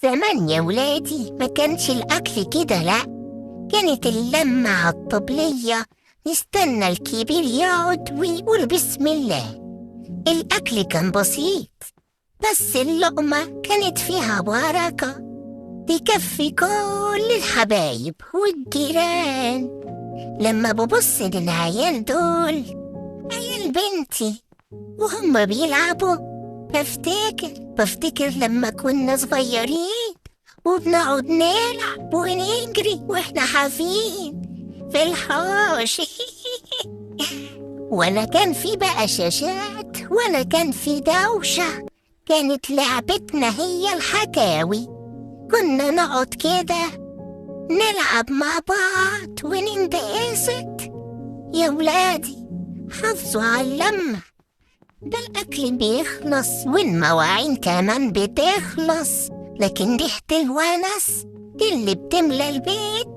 زمان يا ولادي ما كانش الأكل كده، لأ، كانت اللمة على الطبلية، نستنى الكبير يقعد ويقول بسم الله. الأكل كان بسيط، بس اللقمة كانت فيها بركة تكفي كل الحبايب والجيران. لما ببص للعيال دول، عيال بنتي، وهم بيلعبوا، بفتكر لما كنا صغيرين وبنقعد نلعب ونجري واحنا حافين في الحوش. ولا كان في بقى شاشات ولا كان في دوشة، كانت لعبتنا هي الحكاوي. كنا نقعد كده نلعب مع بعض وننبسط. يا ولادي حافظوا على اللمة، ده الأكل بيخلص والمواعين كمان بتخلص، لكن ريحة الونس دي اللي بتملى البيت.